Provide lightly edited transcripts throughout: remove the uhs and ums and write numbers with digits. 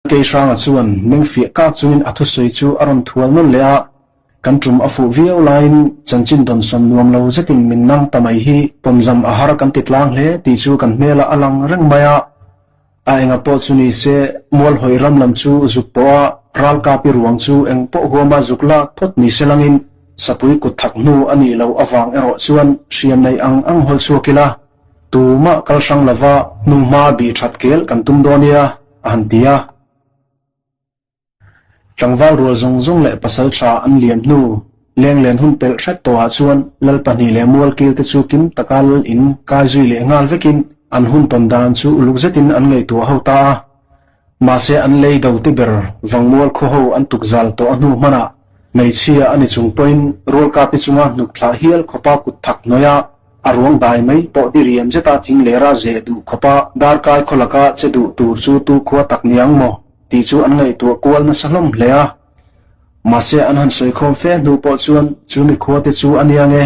Keihranga chuan meng fiah kak chungin a thusawi chu a rawn thual nawn leh a, kan tum a fuh viau laiin chanchin dawnsawn nuam lo zetin min nang ta mai hi pawmzam a har kan ti tlang hle tih chu kan hmelah a lang reng mai a. A enga pawh chu ni se, Mualhawi ram lam chu zuk pawh a, ralkapi ruang chu eng pawh huama zuk lak phawt ni se langin sapui kut thak hnu a nih loh avang erawh chuan hriam nei ang ang hawl chhuak ila, tumah kal hrang lova hnuhma bih that kel kan tum dawn nia, a han ti a. Tlangval rual zawng zawng leh pasal tha an liam hnu, lenglen hun pelh hret tawhah chuan lal pahnih leh mualkil te chu kim taka lal in kai zui leh nghal vekin an hun tawn dan chu uluk zetin an ngaihtuah ho ta a. Mahse an lei do te ber vangmual khaw ho an tuk zal tawh a hnu hmanah hmeichhia a ni chung pawhin rualkapi chunga hnuk thlah hial khawpa kut thak hnuaia a ruang dai mai pawh diriam zeta thing lera zeh duh khawpa darkai khaw laka che duh tur chu tu khua tak niang maw tih chu an ngaihtuah kual nasa hlawm hle a. Mahse an han sawi khawm fe hnu pawh chuan chu mikhua te chu a nia nge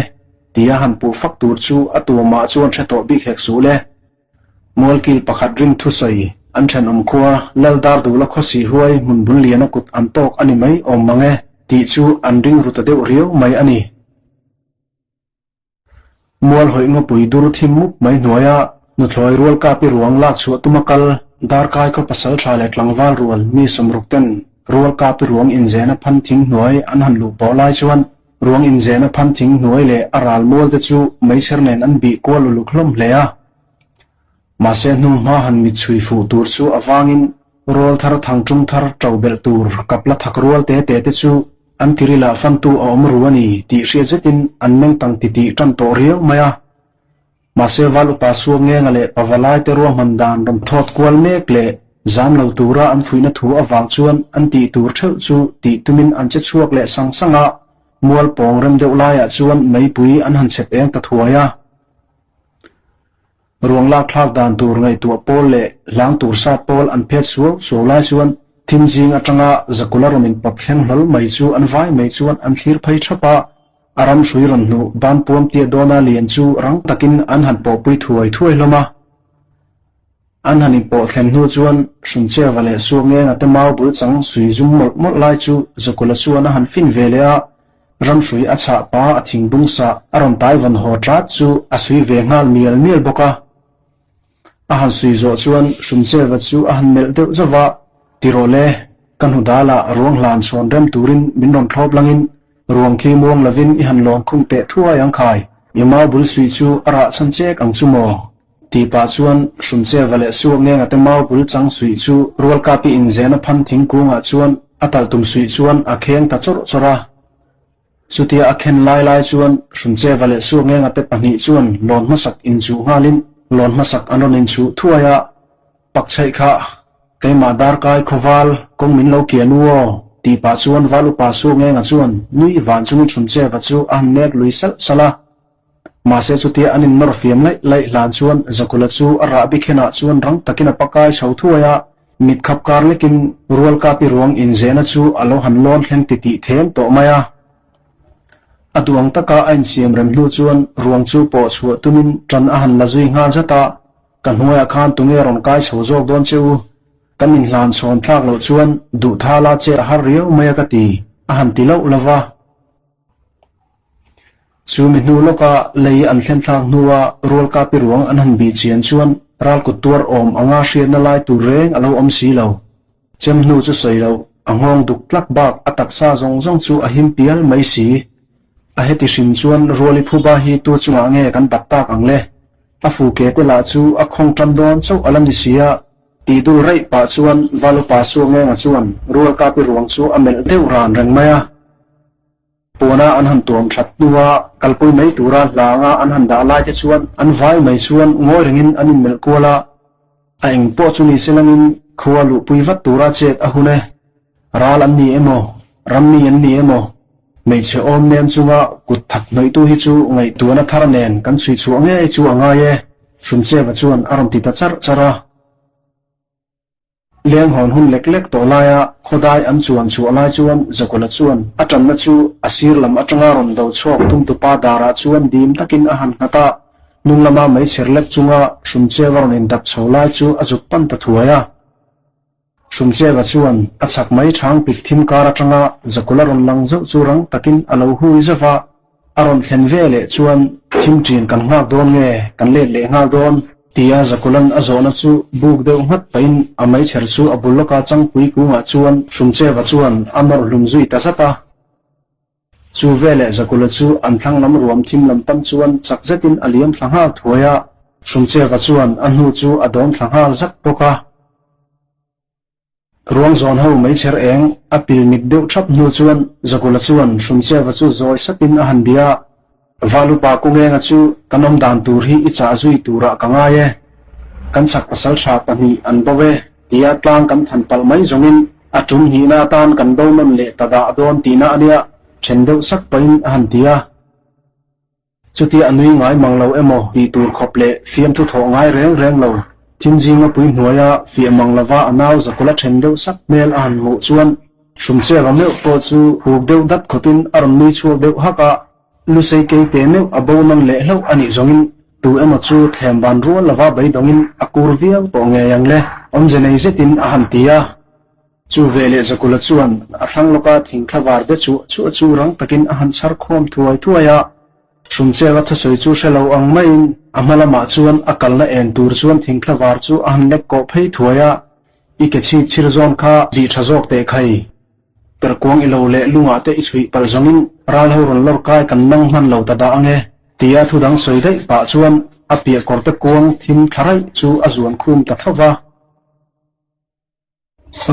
tia han puh fak tur chu a tuamah chuan hre tawh bik hek suh le. Mualkil pakhat rin thusawi an thenawm khua Lal Dardula khawsi huai hmun bul liana kut an tawk a ni mai awm mang e tih chu an ring ru ta deuh riau mai a ni. Mual hawih ngawpui dur thim mup mai hnuaia nuthlawi rual kapi ruang lak chhuah tuma kal darkai khaw pasal tha leh tlangval rual mi sawmruk ten rual kapi ruang inzena phan thing hnuai an han luh pawh lai chuan ruang inzena phan thing hnuai leh a ral mual te chu meichher nen an bih kual uluk hlawm hle a. Mahse hnu hma han mit chhui fuh tur chu avangin rual thar thang tum thar to belh tur kapla thak rual te te te chu An tirilah fantu a awm ru a ni tih hriat zetin an meng tang titih tan tawh riau mai a. Mahse Val upa suak ngenga leh pavalai te ruahman dan rawn thawt kual mek leh zam lo tura an fuihna thu avang chuan an tih tur theuh chu tih tumin an che chhuak leh sang sang a, mual pawng rem deuh laiah chuan meipui an han chhep eng ta thuai a. Ruang lak thlak dan tur ngaihtuah pawl leh hlang tur sat pawl an phet suau suau lai chuan thim zing atanga Zakula rawn inpawt thleng hlawl mai chu an vai mai chuan an thlir phei thap a, a ram hrui rawn hnuh ban puam tia dawna lian chu rang takin an han pawhpui thuai thuai hlawm a. An han inpawh thlen hnu chuan Hrumcheva leh Suakngenga te mau bul chang sui zum mawlh mawlh lai chu Zakula chuan a han fin ve leh a, Ramhrui a chhah pa a thingbung sah a rawn tai vawn haw ṭat chu a sui ve nghal mial mial bawk a. A han sui zawh chuan Hrumcheva chu a han melh deuh zauh va, Ti rawh le, ka hnu dalah ruang hlan chhawn rem turin min rawn thlawp langin ruang khi muang lovin i han lawn khung teh thuai ang khai, i mau bul sui chu a rah chhan chek ang chu maw? Tih pah chuan Hrumcheva leh Suakngenga te mau bul chang suih chu Rualkapi inzena phan thingkungah chuan a talhtum suih chuan a kheng ta chawrh chawrh a. Chutia a khen lai lai chuan Hrumcheva leh Suakngenga te pahnih chuan lawn hmasak inchuh nghalin lawn hmasak an rawn inchuh thuai a, Pakchheih kha keimah darkai khawval kawng min lo kian u aw tih pah chuan Val upa Suakngenga chuan nui van chungin Hrumcheva chu a han nek lui salh salh a. Mahse chutia an innawr fiam laih laih hlan chuan Zakula chu a rahbi khenah chuan rang takin a pakai chho thuai a, mit khap kar lekin Rualkapi ruang inzehna chu a lo han lawn thleng titih them tawh mai a. A duh ang taka a insiam rem hnu chuan ruang chu pawh chhuah tumin ṭan a han la zui nghal zat a, Ka hnuaiah khan tunge rawn kai chho zawk dawn che u? Kan inhlan chhawn thlak loh chuan duh thala che a har riau mai a ka ti, a han ti loh lova. Chu mi hnu lawka lei an thlen thlak hnua Rualkapi ruang an han bih chian chuan ralkut tuar awm anga hriatna lai tur reng a lo awm si lo. Chem hnu chu sawi loh, a nghawng duk tlak bak a taksa zawng zawng chu a him pial mai si. A heti hrim chuan Ruali phuba hi tu chungah nge kan bat tak ang le? A fu ke te lah chu a khawng tan dawn chauh a la ni si a. Tih dul raih pah chuan Valupa Suakngenga chuan Rualkapi ruang chu a melh deuh ran reng mai a. Puana an han tuam that hnua kalpui mai tura hlanga an han dah lai te chuan an vai mai chuan ngawi rengin an inmelh kual a, a eng pawh chu ni se langin khua luhpui vat tura chet a hun e. Ral an ni emaw, rammi an ni emaw, hmeichhe awm nem chunga kut thak hnawihtu hi chu ngaihtuahna thar nen kan chhui chhuah ngei chu a ngai e, Hrumcheva chuan a rawn ti ta charh charh a. Leng hawn hun lek lek tawh laia khawdai an chuan chhuah lai chuan Zakula chuan a tanna chu a sir lam atanga rawn do chhuak tumtupa darah chuan dim takin a han nghat a, hnung lama meichher lek chunga Hrumcheva rawn indap chho lai chu a zuk pan ta thuai a. Hrumcheva chuan a chhak mai chhang pik thim kar atanga Zakula rawn lang zauh chu rang takin a lo hui zauh va, a rawn thlen ve leh chuan thim ṭin kan nghak dawn nge kan let leh nghal dawn? Tia Zakulan a zawhna chu buk deuh nghat pahin a meichher chu a bul lawka changpui kungah chuan Hrumcheva chuan a nawr hlum zui ta zat a. Chu veleh Zakula chu an thlang lam ruam thim lam pan chuan chak zetin a liam thla nghal thuai a, Hrumcheva chuan a hnu chu a dawm thla nghal zat bawk a. Ruang zawn ho meichher eng a pil mit deuh thap hnu chuan Zakula chuan Hrumcheva chu zawi sapin a han bia a, Valupa Kungenga chu kan awm dan tur hi i chah zui turah ka ngai e. Kan chhak pasal tha pahnih an bo e tia tlang kan than palh mai zawngin a tum hnihna atan kan bo nawn leh ta dah dawn tihna a nia, then deuh sak pahin a han ti a. Chutia a nui ngai mang lo emaw tih tur khawp leh fiamthu thawh ngai reng reng lo, thim zinga pui hnuaia fiah mang lova a nau Zakula then deuh sak hmel a han hmuh chuan Hrumcheva meuh pawh chu huk deuh dat khawpin a rawn nui chhuak deuh hak a. Lusei keite meuh a bo nawn leh hlauh a nih zawngin tu emaw chu thlem ban rual lova beidawngin a kur viau tawh ngei ang le, awmze nei zetin a han ti a. Chu veleh Zakula chuan a thlang lawka thingthla var te chuah chuah chu rang takin a han chhar khawm thuai thuai a. Hrumcheva thusawi chu hre lo ang maiin a hma lamah chuan a kalna en tur chuan thingthla var chu a han lek kawh phei thuai a, I ke chhip chhir zawn kha lih tha zawk teh khai. Perkuang i lo leh lungah te i chhuih palh zawngin ral ho rawn lawr kai kan nang hman lo ta dah ange tia thu dang sawi daih pah chuan a piah kawrte kuang thim thla raih chu a zuan khum ta tho va.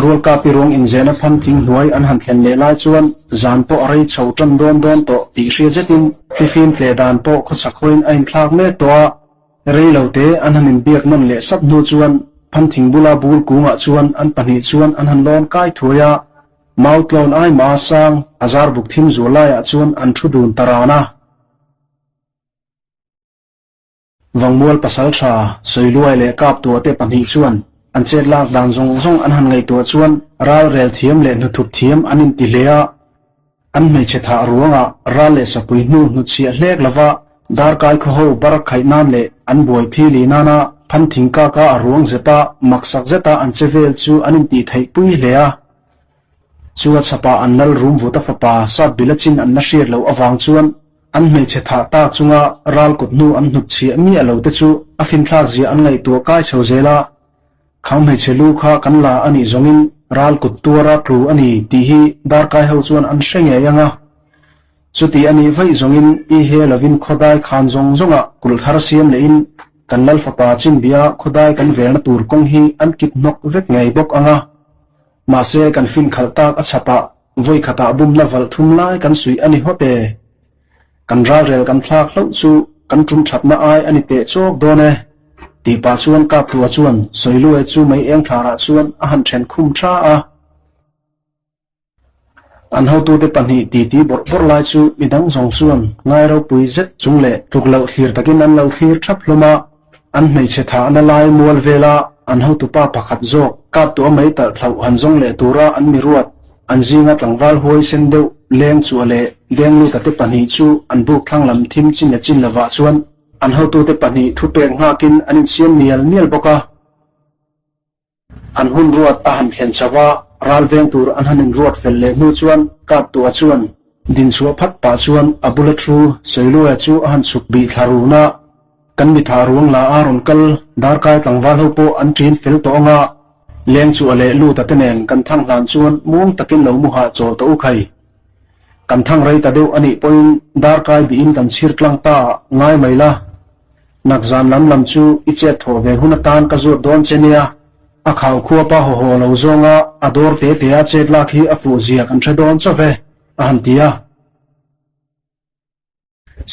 Rualkapi ruang inzehna phan thing hnuai an han thlen leh lai chuan zan pawh a rei chho tan dawn dawn tawh tih hria zetin fifim tle dan pawh khawchhak hawiin a inthlak mek tawh a. Rei lo te an han inbiak nawn leh sap hnu chuan Phanthing bula bul kungah chuan an pahnih chuan an han lawn kai thuai a, Mau tlawn ai ma sang a zar buk thim zual laiah chuan an thu dun ta ran a. Vangmual pasal tha Sawiluai leh Kaptua te pahnih chuan an chet lak dan zawng zawng an han ngaihtuah chuan ral rel thiam leh hnuthup thiam an inti hle a. An hmeichhe thah ruangah ral leh sapui hnu hnutchhiah hlek lova darkai khaw ho bar khaih nan leh an buai phili nana phan thing kaka a ruang zepa maksak zeta an che vel chu an intih theih pui hle a. Chu a chhapah an lal rum vuta fapa sat bila chin an la hriat loh avang chuan an hmeichhe thah tak chunga ral kut hnu an hnutchhiah miah lo te chu a finthlak zia an ngaihtuah kai chho zel a. Khang hmeichhe lu kha kan la a nih zawngin ral kut tuara tlu a ni tih hi darkai ho chuan an hre ngei ang a. Chuti a nih vaih zawngin i he lovin khawdai khan zawng zawngah kulh thar siam lehin kan lal fapa Chinbia khawdai kan velna tur kawng hi an kit hnawk vek ngei bawk ang a. Mahse kan fin khalh tak a chhapah vawi khatah bumna valh thum lai kan suih a ni hawt e. Kan ralrel kan thlak hlauh chu kan tum thatna ai a ni teh chawk dawn e, tih pah chuan Kaptua chuan Sawilue chu mei eng thlarah chuan a han then khum tha a. An hotute pahnih titi bawrh bawrh lai chu midang zawng chuan ngai ropui zet chung leh tluk loh thlir takin an lo thlir thap hlawm a. An hmeichhe thahna lai mual vela an hotupa pakhat zawk Kaptua mei talh thlauh han zawng leh tura an mi ruat An zinga tlangval huai sen deuh leng chua leh dengluta te pahnih chu an buk thlang lam thim chin leh chin lovah chuan an hotute pahnih thupek nghakin an insiam mial mial bawk a. An hun ruat a han thlen chho a, ral veng tur an han inruat fel leh hnu chuan Kaptua chuan dinchhuah phat pah chuan a bula thu Sawiluaia chu a han chhuk bih thla run a. Kan mitha ruang la a rawn kal, darkai tlangval ho pawh an ṭin fel tawh ang a, leng chu a leh lut a te nen kan thang hlan chuan muang takin lo mu hah chawl tawh u khai. Kan thang rei ta deuh a nih pawhin darkai bihin kan chhir tlang ta ngai mai la. Nak zan lam lam chu i chet thawh ve hun atan ka zuat dawn che nia, a khau khuapa haw haw lo zawnga a dawr te te a chet lak hi a fuh zia kan hre dawn chauh ve, a han ti a.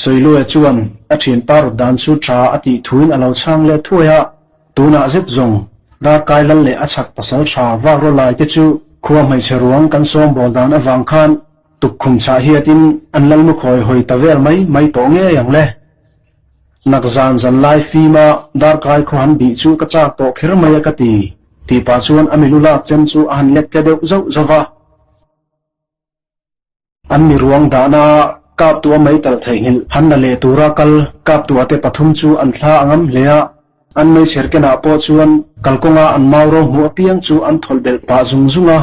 Sawiluaia chuan a thianpa rawt dan chu tha a tih thuin a lo chhang let thuai a, tunah zet zawng darkai lal leh a chhak pasal tha vak raw lai te chu khua hmeichhe ruang kan sawm bawl dan avang khan tukkhum chhah hiatin an lal mu khawi hawi ta vel mai mai tawh ngei ang le. Nak zan zan lai fima darkai khaw han bih chu ka chak tawh kher mai a ka ti, tih pah chuan a milu lak chem chu a han let tle deuh zauh zauh va. An mi ruang dahna Kaptua meital theihnghilh han la leh tura kal Kaptua te pathum chu an thla a ngam hle a. An meichher kenah pawh chuan kalkawnga an mau ro hmuh apiang chu an thawlh belh pah zung zung a.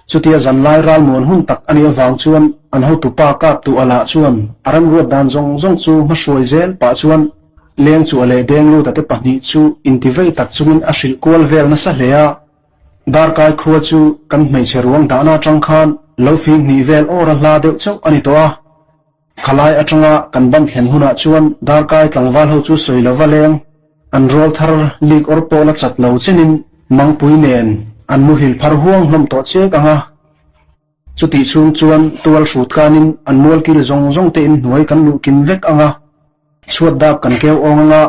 Chutia zanlai ralmuan hun tak a nih avang chuan an hotupa kaptu a lah chuan a remruat dan zawng zawng chu hmahruai zel pah chuan leng chu a leh dengluta te pahnih chu intivei tak chungin a hrilh kual vel nasa hle a. Darkai khua chu kan hmeichhe ruang dahna atang khan lo fing hnih vel awr a hla deuh chauh a ni tawh a. Khalai atanga kan ban thlen hunah chuan darkai tlangval ho chu sawi lova leng, an rawl thar lik awr pawh la chat lo chenin mangpui nen an muhil phar huang hlawm tawh chek ang a. Chutih chhung chuan tual hrut kanin an mualkil zawng zawng te inhnuai kan luh kim vek ang a. Chhuat dap kan keu awng anga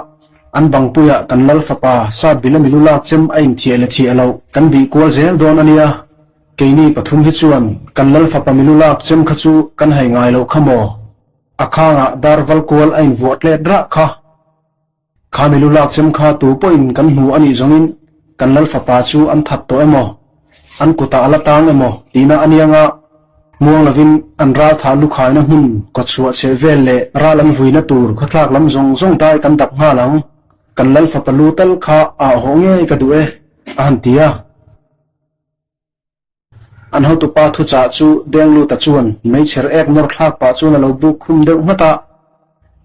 an bangpuiah kan lal fapa sat bila milu lak chem a inthiah leh thiah loh kan bih kual zel dawn a nia. Keini pathum hi chuan kan lal fapa milu lak chem kha chu kan hai ngai loh kha maw? A khangah dar val kual a invuah tlet rah kha. Kha milu lak chem kha tu pawhin kan hmu a nih zawngin kan lal fapa chu an that tawh emaw, an kutah a la tang emaw tihna a nia nga, muang lovin an ral thah lukhaina hmun kawtchhuah chheh vel leh ral an vuina tur khawthlak lam zawng zawng dai kan dap nghal ang, kan lal fapa lu tal kha ah hawh ngei ka duh e, a han ti a. An hotupa thuchah chu Dengluta chuan meichher ek nawr thlak pah chuan a lo buk khum deuh nghat a.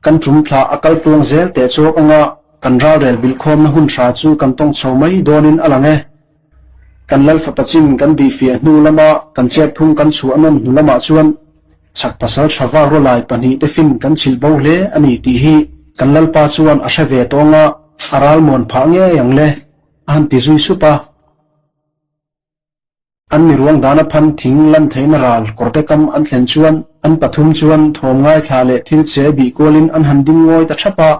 Kan tum thlah a kal tluang zel teh chawk anga kan ralrel bilhkhawmna hun hra chu kan tawng chho mai dawnin a lang e. Kan lal fapa chin kan bihfiah hnu lama kan chet phung kan chhuah nawn hnu lamah chuan chhak pasal tha vak rawlai pahnihte fin kan chhilh bo hle a ni tih hi kan lalpa chuan a hre ve tawng a, a ralmuan phah ngei ang le, a han ti zui sup a. An mi ruang dana phan thing lan theihna ral kawrte kam an thlen chuan an pathum chuan thawm ngaithla leh thil che bih kualin an han ding ngawi ta thap a.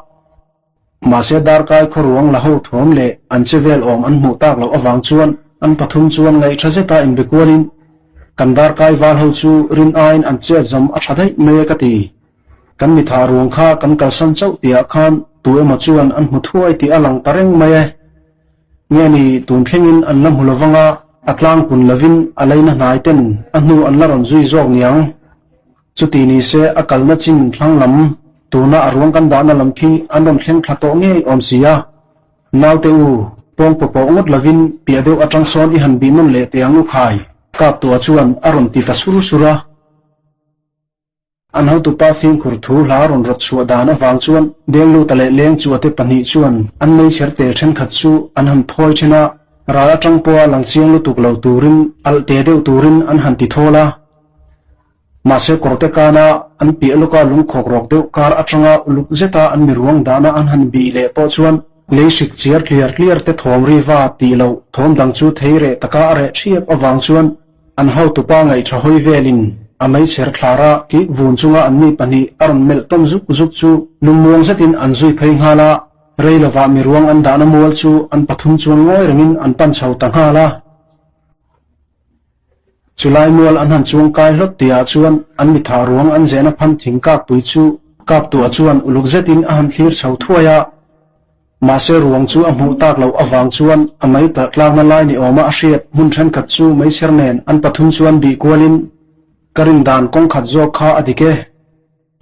Mahse darkai khaw ruang la ho thawm leh an che vel awm an hmuh tak loh avang chuan an pathum chuan ngaihṭha zeta inbe kualin kan darkai val ho chu rin aiin an chet zawm a ṭha daih mai e ka ti. Kan mitha ruang kha kan kalsan chauh tihah khan tu emaw chuan an hmu thuai tih a lang ta reng mai e. Nge ni, tun thlengin an la hmu lovang a, a tlangpun lovin a leina hnai ten a hnu an la rawn zui zawk niang. Chuti ni se a kalna chin thlang lam, tuna a ruang kan dahna lam khi an rawn thleng thla tawh ngei awm si a. Naute u, pawng pawpawh ngawt lovin piah deuh atang sawn i han bih nawn leh teh ang u khai, Kaptua chuan a rawn ti ta sur sur a. An hotupa fimkhur thu hla rawn rawt chhuah dan avang chuan Dengluta leh Lengchua te pahnih chuan an meichher tel thenkhat chu an han phawi then a, ral atang pawha lang chiang lutuk lo turin alh te deuh turin an han ti thawl a. Mahse kawrte kana an piah lawka lungkhawk rawk deuh kar atanga uluk zeta an miruang dahna an han bih leh pawh chuan lei hrik chiar tliar tliar te thawm ri va tih loh thawm dang chu thei reh taka a reh thiap avang chuan An hotupa ngaihṭha hawi velin a meichher thlara kik vun chunga anni pahnih a rawn melh tawm zuk zuk chu lungmuang zetin an zui phei nghal a, rei lovah miruang an dahna mual chu an pathum chuan ngawi rengin an pan chho ta nghal a. Chulai mual an han chuang kai hlawt tihah chuan an mitha ruang an zehna phan thing kakpui chu kaptuah chuan uluk zetin a han thlir chho thuai a. Mahse ruang chu a hmuh tak loh avang chuan a mei talh tlakna lai ni awma a hriat hmun thenkhat chu meichher nen an pathum chuan bih kualin ka rin dan kawng khat zawk kha a dik e.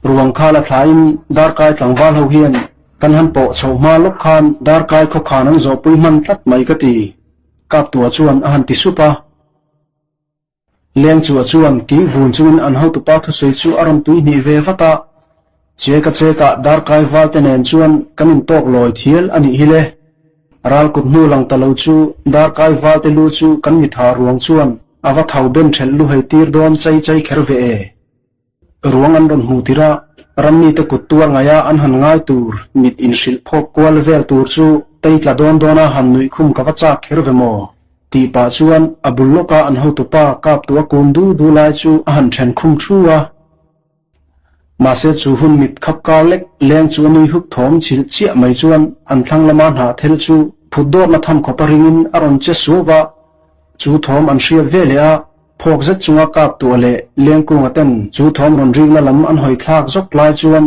Ruang kha la thlain darkai tlangval ho hian kan han pawh chhoh hma lawk khan darkai khawkhan an zawhpui hman tlat mai ka ti, Kaptua chuan a han ti sup a. Lengchua chuan kih vun chungin an hotupa thusawi chu a rawn tui hnih ve vat a, Cheka chekah darkai valte nen chuan kan intawk lawi thial a nih hi le. Ral kut hnu lang ta lo chu darkai valte lu chu kan mitha ruang chuan a va thau ben ṭhelh lu hei tir dawn chai chai kher ve e. Ruang an rawn hmuh tirh a, rammite kut tuar ngaia an han ngai tur mit inhrilh phawk kual vel tur chu tei tla dawn dawna han nuih khum ka va chak kher ve maw? Tih pah chuan a bul lawka an hotupa kaptu a kun du du lai chu a han then khum thu a. Mahse chu hun mit khap kar lek leng chu a nui huk thawm chhilh chiah mai chuan an thlang lama hnah thel chu phut dawtna tham khawpa ringin a rawn che suau va, chu thawm an hriat ve leh a. Phawk zet chunga kap tuah leh Lengkunga ten chu thawm rawn rikna lam an hawi thlak zawk lai chuan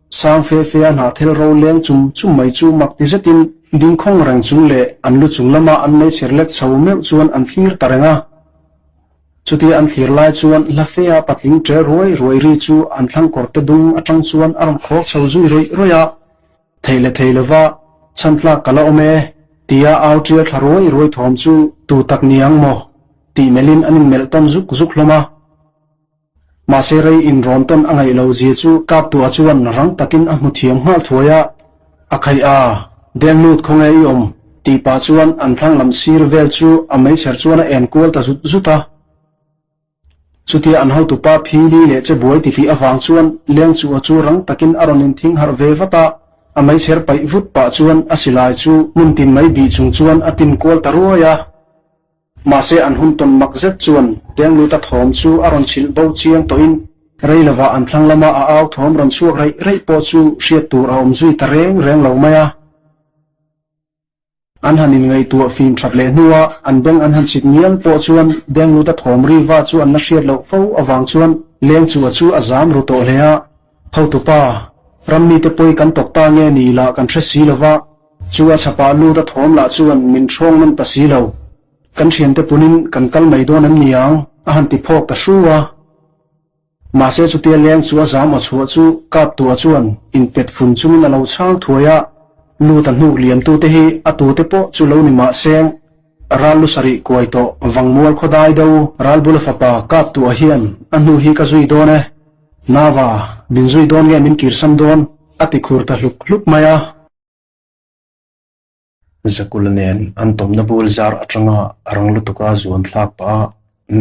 sang fe fe a hnahthel ro leng chum chum mai chu mak ti zetin ding khawng reng chung leh an lu chung lama an meichher lek chho meuh chuan an thlir ta reng a. Chutia an thlir lai chuan hla fea patling ṭe ruai ruai ri chu an thlang kawrte dung aṭang chuan a rawn khawk chho zui rawih rawih a. Thei leh thei lova. Chhan tlak ka la awm e, tia au ṭial thla ruai ruai thawm chu tu tak ni ang maw? tih melhin an inmelh tawn zuk zuk hlawm a. Mahse rei inrawn tawn a ngaih lo zia chu Kaptua chuan rang takin a hmu thiam nghal thuai a, A khaih a, Deng lut khawnge i awm? tih pah chuan an thlang lam sir vel chu a meichher chuan a en kual ta zut zut a. Chutia an hotupa phili leh che buai titih avang chuan Lengchua chu rang takin a rawn inthing harh ve vat a, a meichher paih vut pah chuan a silai chu hmun tin mai bih chung chuan a tin kual ta ruai a. Mahse an hun tawn mak zet chuan Dengluta thawm chu a rawn chhilh bo chiang tawhin rei lovah an thlang lama a au thawm rawn chhuak reih reih pawh chu hriat tur a awm zui ta reng reng lo mai a. An han inngaihtuah fim that leh hnua an beng an han chhit ngial pawh chuan Dengluta thawm ri va chu an la hriat loh fo avang chuan Lengchua chu a zam ru tawh hle a. Hotupa, ram mite pawi kan tawk ta nge ni lah kan hre si lova, Chu a chhapah lut a thawm lah chuan min hrawng nawn ta si lo. Kan thiante punin kan kal mai dawn em ni ang? a han ti phawk ta hru a. Mahse chutia leng chu a zam aw chhuah chu Kaptua chuan inpet fun chungin a lo chhang thuai a, lut a hnuk liamtute hi a tute pawh chu lo ni mah seng. Ral lu sarih kuai tawh Vangmual khawdai do Ralbula fapa Kaptua hian a hnu hi ka zui dawn e. Nava, min zui dawn nge min kirsam dawn? a ti khur ta hluk hluk mai a. Zakula nen an tawmna bul zar atanga rang lutuka zuan thlak pah a,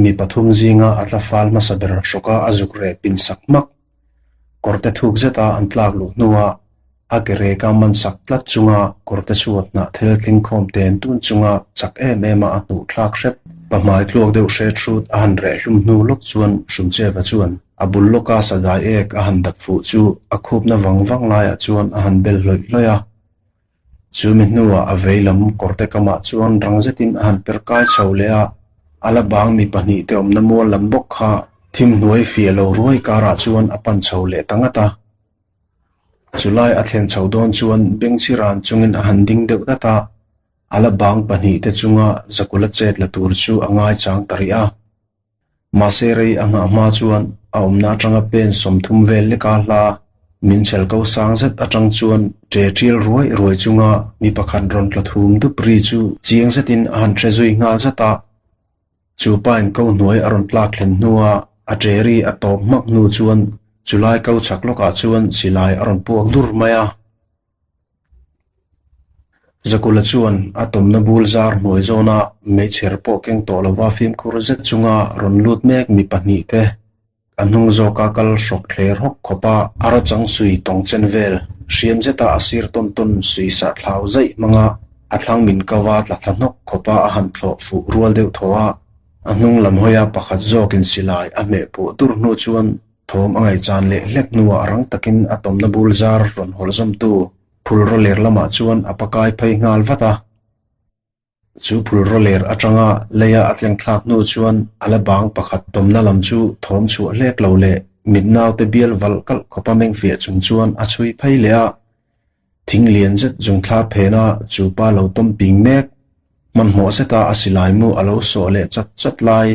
mi pathum zinga a tla fal hmasa ber hrawka a zuk reh pin sak hmak. Kawrte thuk zeta an tlak luh hnuah a ke reka man sak tlat chunga kawrte chhuat hnah thel tling khawm ten tun chunga chak em em a a hnuh thlak hrep. Pahmai tluak deuh hret hrut a han reh hlum hnu lawk chuan Hrumcheva chuan a bul lawka sadai ek a han dap fuh chu a khupna vang vang laiah chuan a han bel hlawih hlawih a. Chu mi hnuah a vei lam kawrte kamah chuan rang zetin a han per kai chho leh a, a la bang mi pahnih te awmna mual lam bawk kha thim hnuai fiah lo ruai karah chuan a pan chho leh ta ngat a. Chulai a thlen chho dawn chuan bengchhi ran chungin a han ding deuh dat a, a la bang pahnih te chunga zakula chet la tur chu a ngaichang ta rih a. Mahse rei a nghah hma chuan a awmna atanga pen 30 vel leka hla min chhel ko sang zet atang chuan ṭe ṭial ruai ruai chunga mi pakhat rawn tla thum dup ri chu chiang zetin a han hre zui nghal zat a. Chu pain ko hnuai a rawn tlak thlen hnua a ṭe ri a tawp hmak hnu chuan chulai ko chhak lawkah chuan silai a rawn puak dur mai a. Zakula chuan a tawmna bul zar hnuai zawna meichher pawh keng tawh lova fimkhur zet chunga rawn lut mek mi pahnih te a hnung zawka kal hrawk thler hawk khawpa a rawchang sui tawng chen vel hriam zeta a sir tawn tawn sui sah thlau zaih hmanga a thlang min kova tla thla hnawk khawpa a han thlawh fuh rual deuh thaw a, a hnung lam hawia pakhat zawkin silai a hmeh puh dur hnu chuan Thawm a ngaihchan leh hlek hnuah rang takin a tawmna bul zar rawn hawlh zawmtu phulraw ler lamah chuan a pakai phei nghal vat a. Chu phulraw ler atanga leia a tleng thlak hnu chuan a la bang pakhat tawmna lam chu thawm chhuah hlek lo leh mit naute bial valh kalh khawpa meng fiah chung chuan a chhui phei leh a. Thing lian zet zung thla phena chu pa lo tawm ping mek. Hmanhmawh zeta a silai mu a lo sawh leh chat chat lai.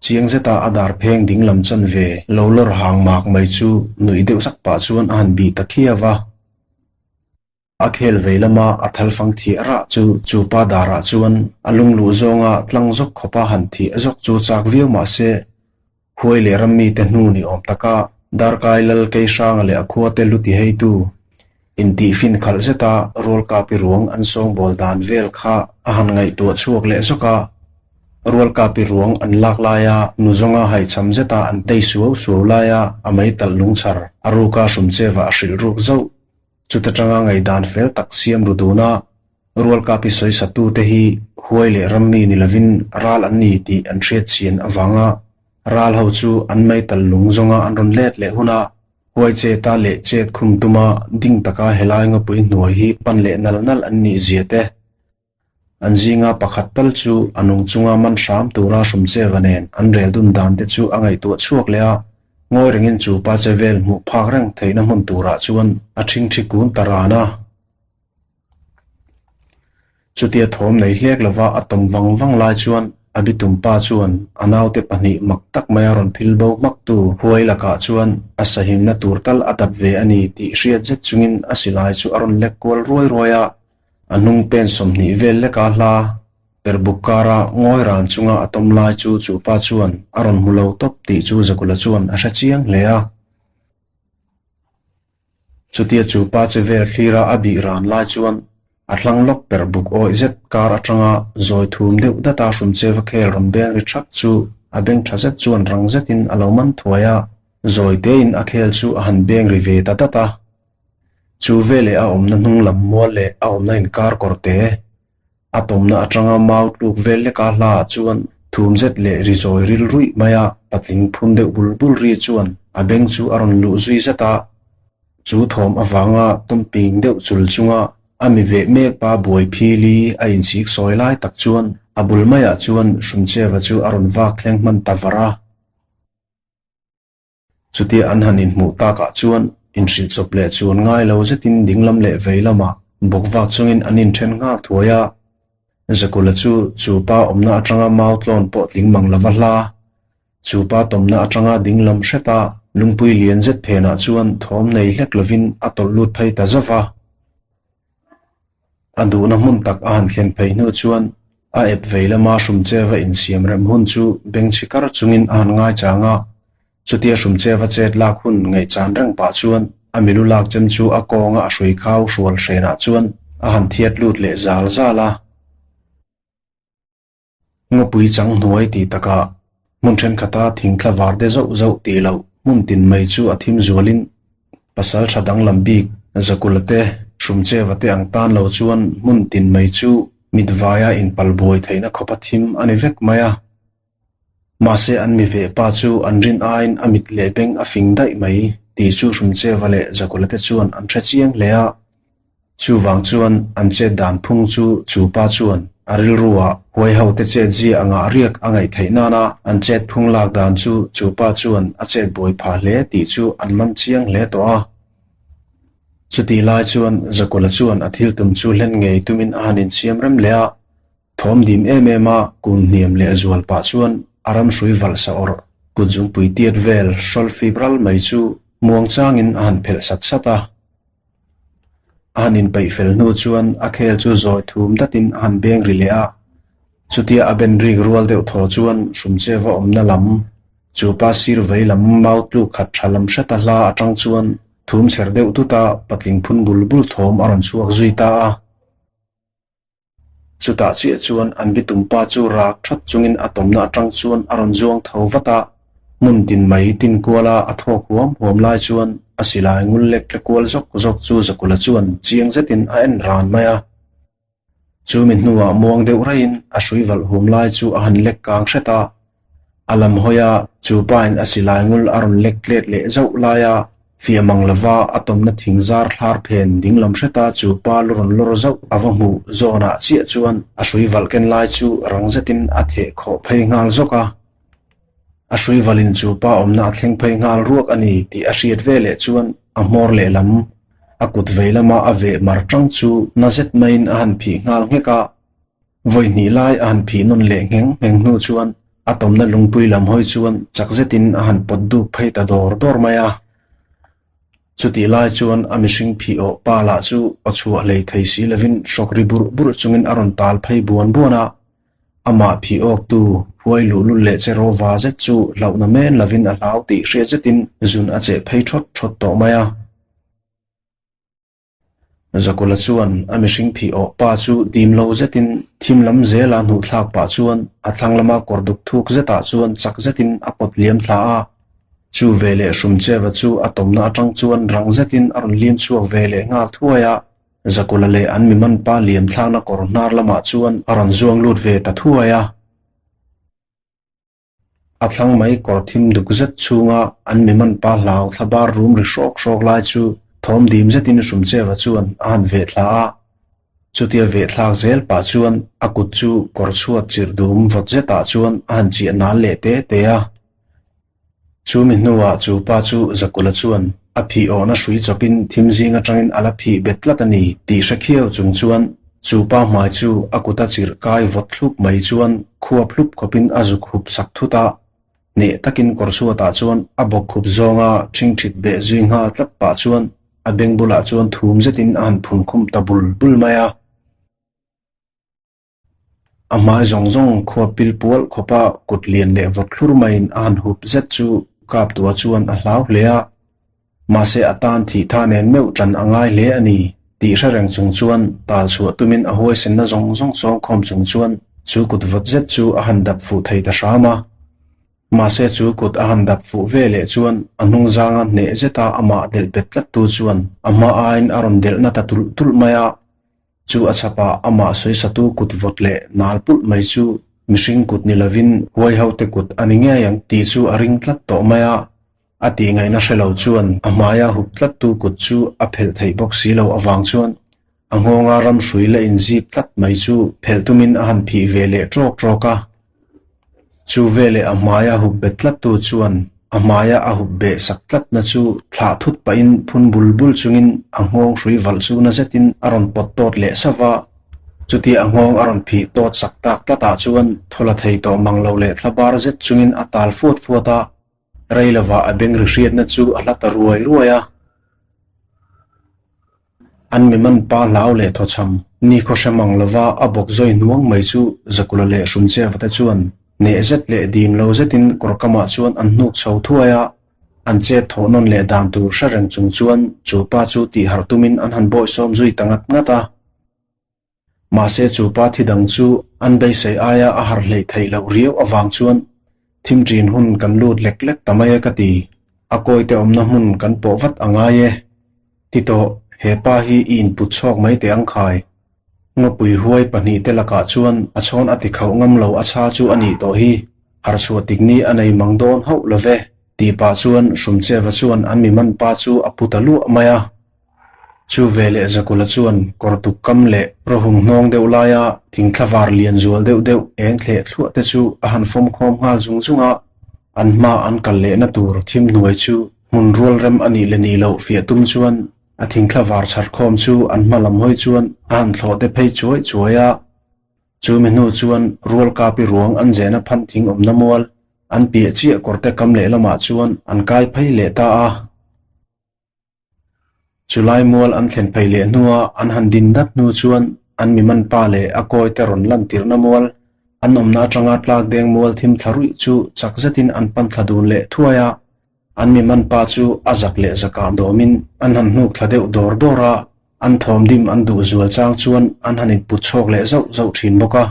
Chiang zeta a dar pheng ding lam chan ve lo lawr hang mak mai chu nuih deuh sak pah chuan a han bih ta khiau a. A khel vei lama a thal fang thiah rah chu chu pa darah chuan a lungluh zawnga tlang zawk khawpa han thiah zawk chu chak viau mah se Huai leh ram mite hnu ni awm taka Darkai Lal Keihranga leh a khuate lu ti heitu intihfin khalh zeta Rualkapi ruang an sawngbawl dan vel kha a han ngaihtuah chhuak leh zawk a. Rualkapi ruang an lak laia nu zawnga haihchham zeta an tei suau suau laia a meitalh lungchhar a ruka hrumcheva a hrilh ruk zauh. Chuta tanga ngaihdan fel tak siam ru duna Rualkapi sawisatute hi huai leh rammi ni lovin ral an ni tih an hriat chian avanga ral ho chu an meital lung zawnga an rawn let leh huna huai cheta leh chet khum tuma ding taka helai ngawpui hnuai hi pan leh nal nal an nih zia te an zinga pakhat tal chu a nung chunga man hram tura hrumcheva nen an rel dun dan te chu a ngaihtuah chhuak leh a, ngawi rengin chu pa che vel hmuh phak reng theihna hmun turah chuan a ṭhingṭhi kun ta ran a. Chutia thawm nei hlek lova a tawm vang vang lai chuan a bitum pa chuan a naute pahnih mak tak maia rawn phil bo hmaktu huai lakah chuan a sahimna tur tal a dap ve a ni tih hriat zet chungin a silai chu a rawn lek kual ruai ruai a. A hnung pen 20 vel leka hla perbuk kara ngawi ran chunga a tawm lai chu chupa chuan a rawn hmu lo tawp tih chu Zakula chuan a hre chiang hle a. Chutia chu pa che vel thlira a bih ran lai chuan a thlang lawk per buk awih zet kar atanga zawi thum deuh data hrumcheva khel rawn beng ri thak chu a beng tha zet chuan rang zetin a lo man thuai a, zawi tein a khel chu a han beng ri ve ta dat a. Chu veleh a awmna hnung lam mual leh a awmna inkar kawr te A tawmna atanga mau tluk vel leka hlaah chuan thum zet leh ri zawi ril ruih mai a, patling phun deuh bul bul ri chuan a beng chu a rawn luh zui zat a. Chu thawm avanga tawm ping deuh chul chunga a mi veh mek pa buai phili a insik sawi lai tak chuan a bul maiah chuan Hrumcheva chu a rawn vak thleng hman ta var a. Chutia an han inhmuh takah chuan inhrilh chawp leh chuan ngai lo zetin dinglam leh vei lamah bawk vak chungin an inthen nghal thuai a. Zakula chu chu pa awmna atanga mau tlawn pawh tling mang lova hla. Chu pa tawmna atanga dinglam hreta lungpui lian zet phenah chuan thawm nei hlek lovin a tawlh lut phei ta zauh va. A duhna hmun tak a han thlen phei hnu chuan a ep vei lama hrumcheva insiam rem hun chu bengchhi kar chungin a han ngaichang a. Chutia hrumcheva chet lak hun ngaihchan reng pah chuan a milu lak chem chu a kawnga a hrui khau hrual hrenah chuan a han thiat lut leh zal zal a. Ngawpui chang hnuai tih takah hmun thenkhat-a thingthla var de zauh zauh tih loh hmun tin mai chu a thim zualin pasal tha danglam bik Zakula te, Hrumcheva te ang tan lo chuan hmun tin mai chu mit vaia inpal buai theihna khawp a thim a ni vek mai a. Mahse an mi veh pa chu an rin aiin a mit leh beng a fing daih mai tih chu Hrumcheva leh Zakula te chuan an hre chiang hle a. Chuvang chuan an chet dan phung chu chu pa chuan a rilruah huai hote chet zia a ngah riak a ngaih theih nana an chet phung lak dan chu chu pa chuan a chet buai phah hle tih chu an man chiang hle tawh a. Chutih lai chuan Zakula chuan a thil tum chu hlen ngei tumin a han insiam rem leh a, thawm dim em em a kun hniam leh zual pah chuan a ramhrui valh sa awrh kut zungpui tiat vel hrawl fip ral mai chu muang changin a han phelh sat sat a. A han inpeih fel hnu chuan a khel chu zawi thum datin a han beng ri leh a, chutia a ben rik rual deuh thaw chuan Hrumcheva awmna lam, chu pa sir vei lam mau tluk khat tha lam hreta hla atang chuan thum chher deuh tut a patling phun bul bul thawm a rawn chhuak zui ta a. Chutah chiah chuan an bitum pa chu rak that chungin a tawmna atang chuan a rawn zuang tho vat a, hmun tin mai tin kuala a thawk huam huam lai chuan a silai ngul lek tle kual zawk zawk chu Zakula chuan chiang zetin a en ran mai a. Chumi hnuah muang deuh raiin a hrui valh huam lai chu a han lek kang hret a, A lam hawi a, chu pain a silai ngul a rawn lek tlet leh zauh lai a, fiah mang lova a tawmna thing zar thlar phen ding lam hreta chu pa lu rawn lawr zauh a va hmuh zawnah chiah chuan a hrui valh ken lai chu rang zetin a theh khawh phei nghal zawk a. A hrui valhin chu pa awmna a thleng phei nghal ruak a ni tih a hriat veleh chuan a hmawr lehlam a kut vei lama a veh mar tang chu na zet maiin a han phih nghal nghek a. Vawi hnih lai a han phih nawn leh ngheng ngheng hnu chuan a tawmna lungpui lam hawi chuan chak zetin a han pawt duk phei ta dawr dawr mai a. Chutih lai chuan a mihring phih awh pa lah chu aw chhuah hlei thei si lovin hrawk ri burh burh chungin a rawn tal phei buan buan a. Amah phih awktu huai luhlul leh che rawva zet chu hlauhna men lovin a hlau tih hriat zetin zun a cheh phei thawt thawt tawh mai a. Zakula chuan a mihring phih awh pa chu dim lo zetin thim lam zela hnuh thlak pah chuan a thlang lama kawr duk thuk zetah chuan chak zetin a pawt liam thla a. Chu veleh Hrumcheva chu a tawmna atang chuan rang zetin a rawn liam chhuak ve leh nghal thuai a. Zakula leh an mi man pa liam thlakna kawr hnar lamah chuan a rawn zuang lut ve ta thuai a. A thlang mai kawr thim duk zet chhunga an mi man pa hlau thla bar rum ri hrawk hrawk lai chu thawm dim zetin Hrumcheva chuan a han veh thla a. Chutia veh thlak zel pah chuan a kut chu kawr chhuat chirh dum vawt zetah chuan a han chiah nal leh te te a. Chumi hnuah chu pa chu Zakula chuan a phih awhna hrui chawpin thim zing atangin a la phih bet tlat a ni tih hre khiau chung chuan chu pa hmai chu a kuta chirh kai vawt thlup mai chuan khuap hlup khawpin a zuk hup sak thut a, hneh takin kawr chhuatah chuan a bawk khup zawnga ṭhingṭhit beh zui nghal tlat pah chuan a beng bulah chuan thum zetin a han phun khum ta bul bul mai a. A hmai zawng zawng khua pil pual khawpa kut lian leh vawt thlur maiin a han hup zet chu Kaptua chuan a hlau hle a. Mahse a tan thih tha nen meuh tan a ngai hle a ni tih hre reng chung chuan tal chhuah tumin a huaisenna zawng zawng sawngkhawm chung chuan chu kut vawt zet chu a han dap fuh thei ta hram a. Mahse chu kut a han dap fuh ve leh chuan a hnung zanga hneh zeta amah delh bet tlattu chuan a hma aiin a rawn delh na ta tulh tulh mai a. Chu a chhapah amah sawisatu kut vawt leh nal pulh mai chu mihring kut ni lovin huaihote kut a ni ngei ang tih chu a ring tlat tawh mai a. A tihngaihna hre lo chuan a hmaia hup tlattu kut chu a phelh theih bawk si lo avang chuan a nghawnga ramhrui la inzip tlat mai chu phelh tumin a han phih ve leh ṭawk ṭawk a. Chu veleh a hmaia hup bet tlattu chuan a hmaia a hup beh sak tlatna chu thlah thut pahin phun bul bul chungin a nghawng hrui valh chu na zetin a rawn pawt tawt leh sauh a. Chutia a nghawng a rawn phih tawt sak tak tlatah chuan thaw la thei tawh mang lo leh thla bar zet chungin a tal fuat fuat a. Rei lovah a beng ri hriatna chu a hla ta ruai ruai a. An mi man pa hlau leh thawchham nikhaw hre mang lova a bawk zawi hnuang mai chu Zakula leh Hrumcheva te chuan hneh zet leh dim lo zetin kawr kamah chuan an hnuk chho thuai a. An chet thawh nawn leh dan tur hre reng chung chuan chu pa chu tihharh tumin an han bawihsawm zui ta ngat ngat a. Mahse chu pa thi dang chu an beisei aia a harh hleih theih loh riau avang chuan thim ṭin hun kan lut lek lek ta mai e ka ti. A kawite awmna hmun kan pawh vat a ngai e. Ti tawh, he pa hi i input chhawk mai teh ang khai. Ngawpui huai pahnihte lakah chuan a chhawn a ti khauh ngam lo a chha chu a nih tawh hi. Harchhuah tikni a nei mang dawn hauh lo ve, tih pah chuan Hrumcheva chuan an mi man pa chu a pu ta luah mai a. Chu veleh Zakula chuan kawr tuk kam leh rawhung hnawng deuh laia thingthla var lian zual deuh deuh eng thleh thluah te chu a han fawm khawm nghal zung zung a, an hma an kal lehna tur thim hnuai chu hmun rual rem a nih leh nih loh fiah tum chuan a thingthla var chhar khawm chu an hma lam hawi chuan a han thlawh te phei chuai chuai a. Chu mi hnu chuan rual kapi ruang an zehna phan thing awmna mual an piah chiah kawrte kam lehlamah chuan an kai phei leh ta a. Chulai mual an thlen phei leh hnua an han din dat hnu chuan an mi man pa leh a kawite rawn lan tirhna mual, an awmna atanga tlak deng mual thim thla ruih chu chak zetin an pan thla dun leh thuai a. An mi man pa chu a zak leh zakah dawmin an han hnuk thla deuh dawr dawr a, an thawm dim an duh zual chang chuan an han input chhawk leh zauh zauh thin bawk a.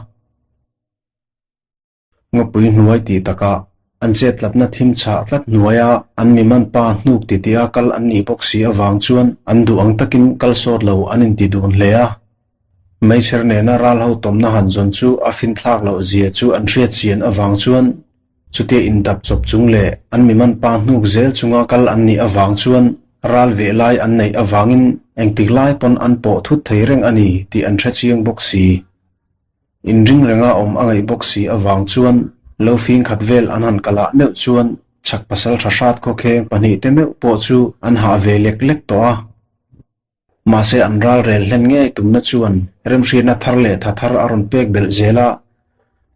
Ngawpui hnuai tih takah an chet tlatna thim chhah tlat hnuaia an mi man pa hnuk titia kal an nih bawk si avang chuan an duh ang takin kal sawt lo an inti dun hle a. Meichher nena ral ho tawmna han zawn chu a finthlak loh zia chu an hriat chian avang chuan chutia indap chawp chung leh an mi man pa hnuk zel chunga kal an nih avang chuan ral veh lai an neih avangin engtik lai pawn an pawh thut thei reng a ni tih an hre chiang bawk si. Inring renga awm a ngaih bawk si avang chuan lo fing khat vel an han kal ah meuh chuan chhak pasal tha hrat khawkheng pahnihte meuh pawh chu an hah ve lek lek tawh a. Mahse an ral rel hlen ngei tumna chuan remhriatna thar leh tha thar a rawn pek belh zel a.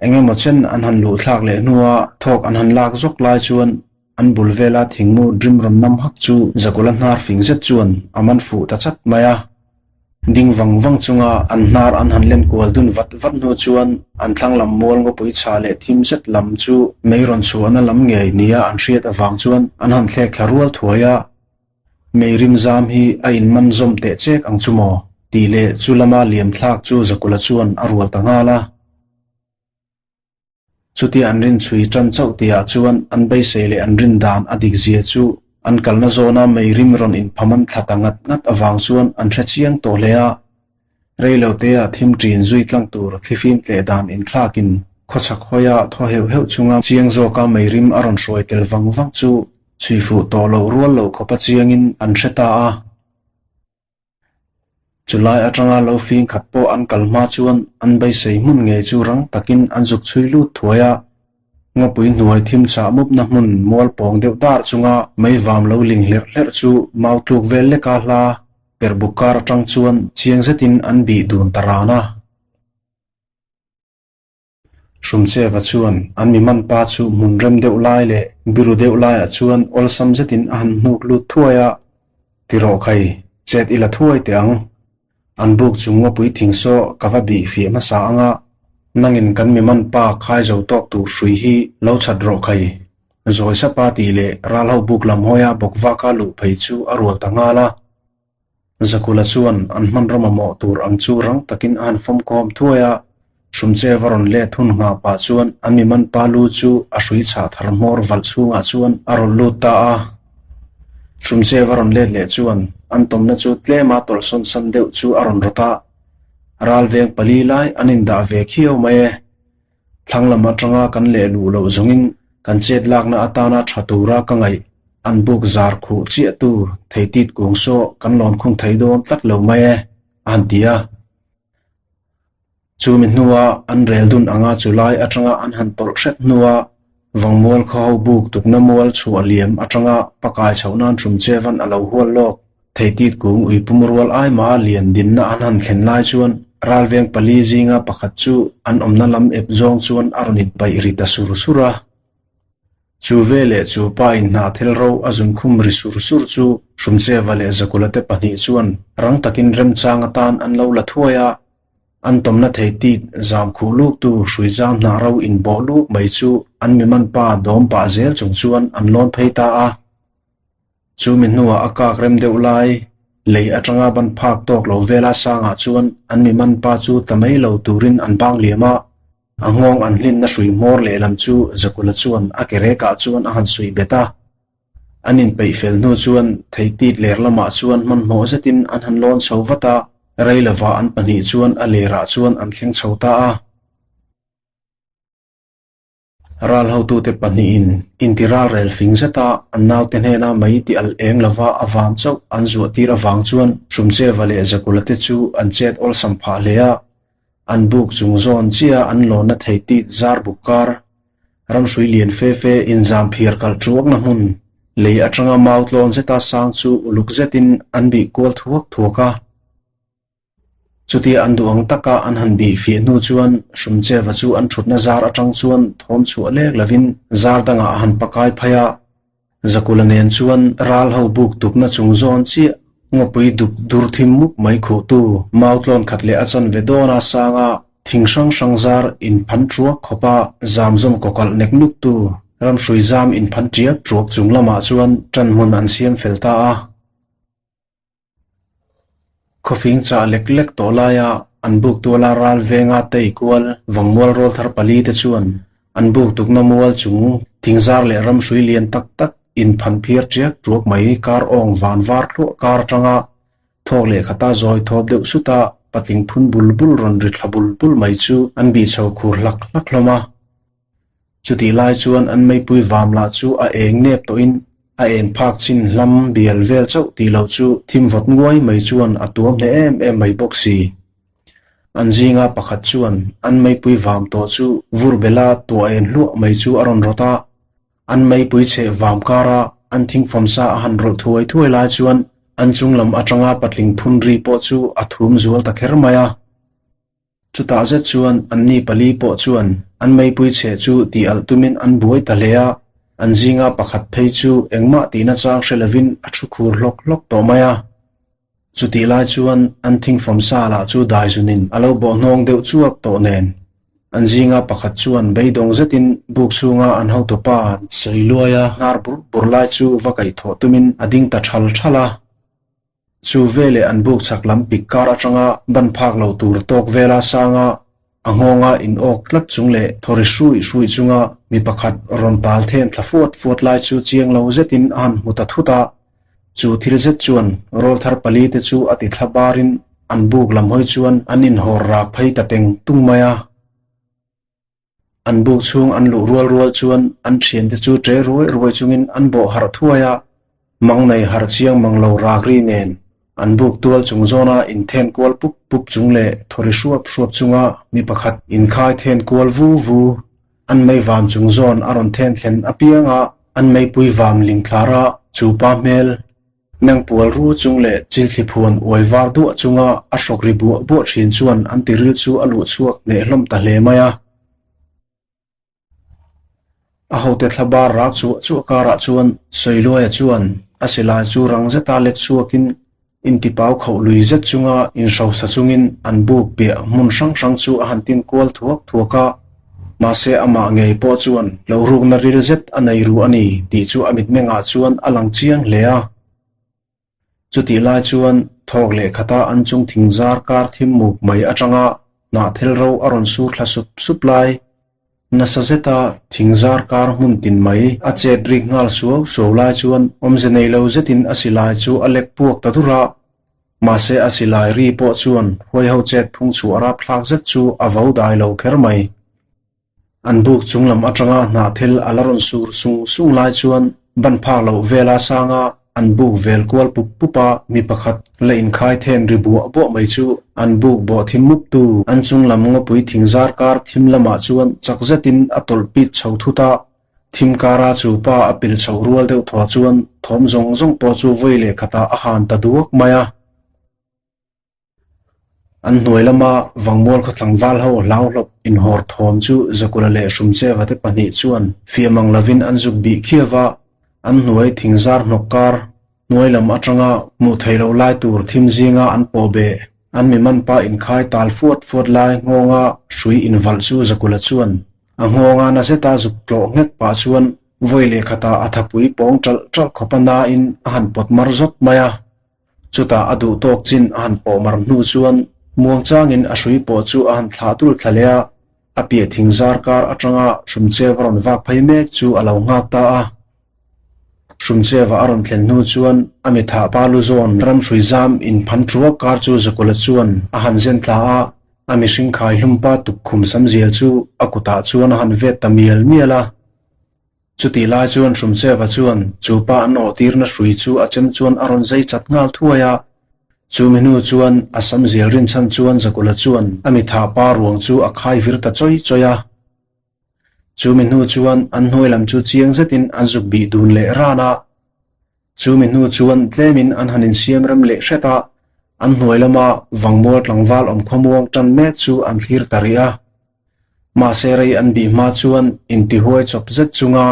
Eng emaw chen an han luh thlak leh hnua thawk an han lak zawk lai chuan an bul vela thingmu rim rawn nam hak chu Zakula hnar fing zet chuan a man fuh ta chat mai a. Ding vang vang chunga an hnar an han len kual dun vat vat hnu chuan an thlang lam mual ngawpui chha leh thim zet lam chu mei rawn chhuahna lam ngei nia an hriat avang chuan an han thlek thla rual thuai a. Mei rim zam hi a inman zawm teh chek ang chu maw? tih leh chu lama liam thlak chu Zakula chuan a rual ta nghal a. Chutia an rin chhui tan chauh tihah chuan an beisei leh an rin dan a dik zia chu an kalna zawna mei rim rawn inphaman thla ta ngat ngat avang chuan an hre chiang tawh hle a. Rei lo tea thim ṭin zui tlang tur thlifim tleh dan inthlakin khawchhak hawia thaw heuh heuh chunga chiang zawka mei rim a rawn hruai tel vang vang chu chhui fuh tawh loh rual loh khawpa chiangin an hre ta a. Chulai atanga lo fing khat pawh an kal hma chuan an beisei hmun ngei chu rang takin an zuk chhui lut thuai a. Ngawpui hnuai thim chah mupna hmun mual pawng deuh dar chunga mei vam lo ling hlerh hlerh chu mau tluk vel leka hla perhbuk kar atang chuan chiang zetin an bih dun ta ran a. Hrumcheva chuan an mi man pa chu hmun rem deuh lai leh biru deuh laiah chuan awlsam zetin a han hnuk lut thuai a, Ti rawh khai, chet i la thuai teh ang. An buk chung ngawpui thing saw ka va bih fiah hmasa ang a. Nangin kan mi man pa khai zo tawk tur hrui hi lo chhat rawh khai. Zawi sapa tih leh ral ho buk lam hawia bawk vaka luh phei chu a rual ta nghal a. Zakula chuan an hmanraw mamawh tur ang chu rang takin a han fawmkhawm thuai a, Hrumche va rawn let hun nghah pah chuan an mi man pa lu chu a hrui chhah thar hmawr valh chhungah chuan a rawn lut ta a. Hrumche va rawn let leh chuan an tawmna chu tlema tawlhsawn san deuh chu a rawn rawt a, ral veng pali lai an indah ve khiau mai e. Thlang lam atanga kan leh luh loh zawngin kan chet lakna atana tha tura ka ngaih an buk zar khuh chiahtu theitit kung saw kan lawn khung thei dawn tlat lo mai e, a han ti a. Chumi hnua an rel dun anga chu lai atanga an han tawlh hret hnua Vangmual khaw ho buk tukna mual chhuah liam atanga pakai chhoh nan Hrumchevan a lo hual lawk. Theitit kung uipum rual aima lian dinna an han thlen lai chuan ralveng pali zinga pakhat chu an awmna lam ep zawng chuan a rawn inpaih ri ta sur sur a. Chu veleh chu pa in hnah thil ro a zun khum ri sur sur chu Hrumcheva leh Zakula te pahnih chuan rang takin remchang atan an lo la thuai a. An tawmna thei tit zam khuh luk tu hrui zam hnah ro in bawh luk mai chu an miman pa dawm pah zel chung chuan an lawn phei ta a. Chu mi hnuah a kak rem deuh lai, lei atanga ban phak tawk lo vela sangah chuan an miman pa chu tla mai lo turin an bang liam a. A nghawng an hlinna hrui hmawr lehlam chu Zakula chuan a ke rekah chuan a han suih bet a. An inpeih fel hnu chuan theitit ler lamah chuan hmanhmawh zetin an han lawn chho vat a, rei lovah an pahnih chuan a lerah chuan an thleng chho ta a. Ral hotute pahnihin intiral rel fing zeta an naute hnena mai ti al eng lova a vam chauh an zuah tir avang chuan Hrumcheva leh Zakula te chu an chet awlsam phah hle a, an buk chung zawn chiah an lawnna theitit zar buk kar Ramhrui lian fe fe inzam phiar kalh tuakna hmun, lei atanga mau tlawn zeta sang chu uluk zetin an bih kual thuak thuak a. Chutia an duh ang taka an han bih fiah hnu chuan Hrumcheva chu an thutna zar atang chuan thawm chhuah lek lovin zar dangah a han pakai phai a. Zakula nen chuan ral ho buk tukna chung zawn chiah ngawpui duk dur thim mup mai khuhtu mau tlawn khat leh a chanve dawna sanga thing hrang hrang zar inphan truak khawpa zamzawm kawkalh nek nuktu ramhrui zam inphan tiak truak chung lamah chuan ṭanhmun an siam fel ta a. Khawfing chah lek lek tawh laia an buk tuala ral venga tei kual vangmual rawl thar pali te chuan an buk tukna mual chung thingzar leh ramhrui lian tak tak inphan phiar tiak tuak mai kar awng van var thluah kar atanga thawk leh khata zawi thawp deuh suta patling phun bul bul rawn ri thla bul bul mai chu an bih chho khur hlak hlak hlawm a. Chutih lai chuan an meipui vam lah chu a eng nep tawhin a en phak chin hlam bial vel chauh tih loh chu thim vawt nguai mai chuan a tuam hle em em mai bawk si. An zinga pakhat chuan an meipui vam tawh chu vur bela tuah en hluah mai chu a rawn rawt a, an meipui chheh vam kara an thingfawm sa a han rawlh thuai thuai lai chuan an chung lam atanga patling phun ri pawh chu a thum zual ta kher mai a. Chutah zet chuan anni pali pawh chuan an meipui chheh chu tih alh tumin an buai ta hle a, an zinga pakhat phei chu engmah tihna chang hre lovin a thu khur hlawk hlawk tawh mai a. Chutih lai chuan an thingfawm sa lah chu daizunin a lo bawh hnawng deuh chuap tawh nen, an zinga pakhat chuan beidawng zetin buk chhunga an hotupa sawi luaia hnar bur bur lai chu va kaihthawh tumin a ding ta thal thal a. Chu veleh an buk chhak lam pik kar atanga ban phak lo tur tawk vela sanga a nghawnga in awk tlat chung leh thawri hruih hruih chunga mi pakhat rawn tal then thla fuat fuat lai chu chiang lo zetin a han hmu ta thut a. Chu thil zet chuan rawlthar pali te chu a ti thla barin an buk lam hawi chuan an inhawr rak phei ta teng tung mai a. An buk chhung an luh rual rual chuan an thiante chu ṭe ruai ruai chungin an bawh harh thuai a, mang nei harh chiang mang lo rak ri nen an buk tual chung zawna inthen kual pup pup chung leh thawri hruap hruap chunga mi pakhat inkhai then kual vu vu an mei vam chung zawn a rawn then thlen apianga an meipui vam ling thlar a chu pa hmel Mengpual ru chung leh chilthli phuan uai var duah chunga a hrawk ri buah buah thin chuan an tiril chu a luh chhuak hneh hlawm ta hle mai a. A hote thla bar rak chuah chuah karah chuan Sawiluaia chuan a silai chu rang zeta let chhuakin. Intipau khauh lui zet chunga inhrosa chungin an buk piah hmun hrang hrang chu a han tin kual thuak thuak a. Mahse amah ngei pawh chuan lo rukna ril zet a nei ru a ni tih chu a mitmengah chuan a lang chiang hle a. Chutih lai chuan thawk leh khata an chung thing zar kar thim muk mai atanga hnahthel ro a rawn sur thla sup sup lai. Nasa zeta thing zar kar hmun tin mai a chet rik nghal suau suau lai chuan awmze nei lo zetin a silai chu a lek puak ta dur a. Mahse a silai ri pawh chuan huaiho chet phung chhuah rapthlak zet chu a vo dai lo kher mai. An buk chung lam atanga hnahthil a la rawn sur sung sung lai chuan ban phak loh vela sanga an buk vel kual pup pup a, mi pakhat la inkhai then ri buah buah mai chu an buk bawh thim mup tu an chung lam ngawpui thing zar kar thim lamah chuan chak zetin a tawlh pit chho thut a, thim kara chu pa a pil chhoh rual deuh thaw chuan thawm zawng zawng pawh chu vawi leh khatah a han ta duak mai a. An hnuai lama Vangmual khaw tlangval ho hlauhlawp inhawr thawm chu Zakula leh Hrumcheva te pahnih chuan fiah mang lovin an zuk bih khiau va, an hnuai thingzar hnawk kar hnuai lam atanga hmuh theih loh lai tur thim zinga an pawh beh an mi manpa inkhai tal fuat fuat lai nghawnga hrui invalh chu Zakula chuan a nghawnga na zeta zuk tlawh nghek pah chuan vawi leh khatah a thapui pawng ṭalh ṭalh khawpa nain a han pawt mar zawt mai a. Chutah a duh tawk chin a han pawh mar hnu chuan muangchangin a hrui pawh chu a han thlah tul thla leh a, a piah thing zar kar atanga Hrumcheva rawn vak phei mek chu a lo nghak ta a. Hrumcheva a rawn thlen hnu chuan a mithah pa lu zawn ram hrui zam inphan thuak kar chu Zakula chuan a han zen thla a, a mihring khai hlumpa tukkhum samzial chu a kutah chuan a han vet ta mial mial a. Chutih lai chuan Hrumcheva chuan chu pa an awhtirna hrui chu a chem chuan a rawn zai chat nghal thuai a. Chu mi hnu chuan a sam zel rinchhan chuan Zakula chuan a mithah pa ruang chu a khai vir ta chawi chawi a. Chu mi hnu chuan an hnuai lam chu chiang zetin an zuk bih dun leh ran a. Chu mi hnu chuan tlemin an han insiam rem leh hret a, an hnuai lama Vangmual tlangval awm khawmuang tan mek chu an thlir ta rih a. Mahse rei an bih hma chuan intihuai chawp zet chunga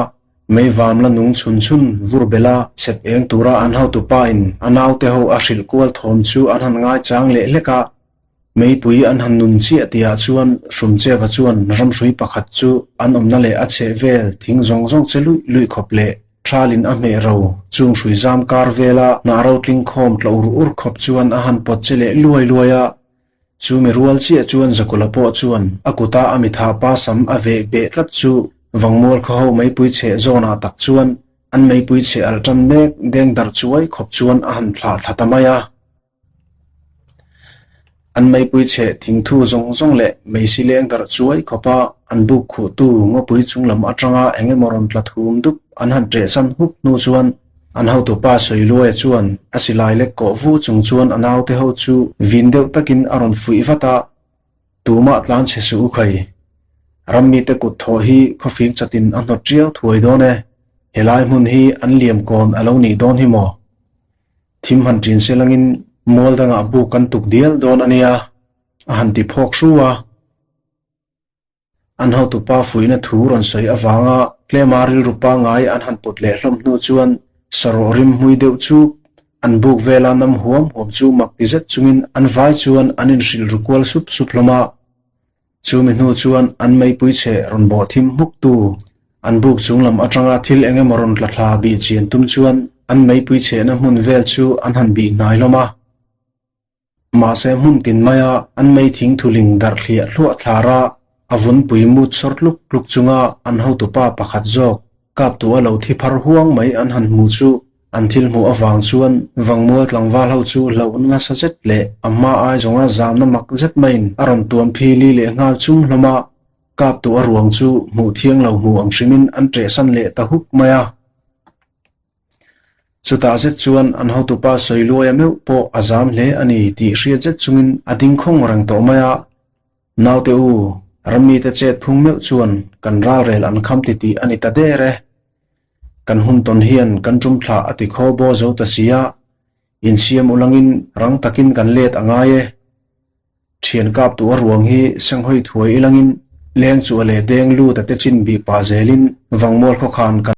mei vam la nung chhun chhun vur bela chhep eng tura an hotupa in a naute ho a hrilh kual thawm chu an han ngaichang leh hlek a. Meipui an han nun chiah tihah chuan Hrumcheva chuan ramhrui pakhat chu an awmna leh a chheh vel thing zawng zawng che luih luih khawp leh thalin a hmeh ro chung hrui zam kar vela hnah ro tling khawm tla ur ur khawp chuan a han pawt che leh luai luai a. Chu mi rual chiah chuan Zakula pawh chuan a kuta a mitha pa sam a veh beh tlat chu Vangmual khaw ho meipui chheh zawnah tak chuan an meipui chheh al tan mek deng darh chuai khawp chuan a han thlah thla ta mai a. An meipui chheh thingthu zawng zawng leh meisi leng darh chuai khawpa an buk khuhtu ngawpui chung lam atanga eng emaw rawn tla thum dup an han ṭehsan huk hnu chuan An hotupa Sawiluaia chuan a silai lek kawh vu chung chuan a naute ho chu vin deuh takin a rawn fuih vat a, Tumah tlan chhe suh u khai. Rammite kut thawh hi khawfing chatin a hnawt riau thuai dawn e, helai hmun hi an liam kawn a lo nih dawn hi maw? Thim han ṭin se langin mual dangah buk kan tuk dial dawn a nia, a han ti phawk hru a. An hotupa fuihna thu rawn sawi avanga tlema rilru pangngai an han put leh hlawm hnu chuan sarawh rim hmui deuh chu an buk vela nam huam huam chu mak ti zet chungin an vai chuan an inhrilh ru kual sup sup hlawm a. Chumi hnu chuan an meipui chhe rawn bawh thim hmuk tu an buk chung lam atanga thil eng emaw rawn tla thla bih chian tum chuan an meipui chhehna hmun vel chu an han bih hnai hlawm a. Mahse hmun tin maia an mei thing thuling darh hliah hluah thlar a, a vunpui mut sawr tluk tluk chunga an hotupa pakhat zawk kap tu a lo thi phar huang mai an han hmu chu an thil hmuh avang chuan Vangmual tlangval ho chu hlauhna nasa zet leh a hma ai zawnga zamna mak zet maiin a rawn tuam phili leh nghal chung hlawm a, kap tu a ruang chu hmuh thiang lo hmu ang hrimin an ṭehsan leh ta huk mai a. Chutah zet chuan an hotupa Sawiluaia meuh pawh a zam hle a ni tih hriat zet chungin a ding khawng reng tawh mai a. Naute u, rammite chet phung meuh chuan kan ralrel an kham titih a ni ta der e. Kan hun tawn hian kan tum thlah a ti khaw baw zo ta si a, insiam ulangin rang takin kan let a ngai e. Thian kap tu a ruang hi senghawi thuai ilangin leng chu a leh deng lut a te chin bih pah zelin Vangmual khawkhan kan.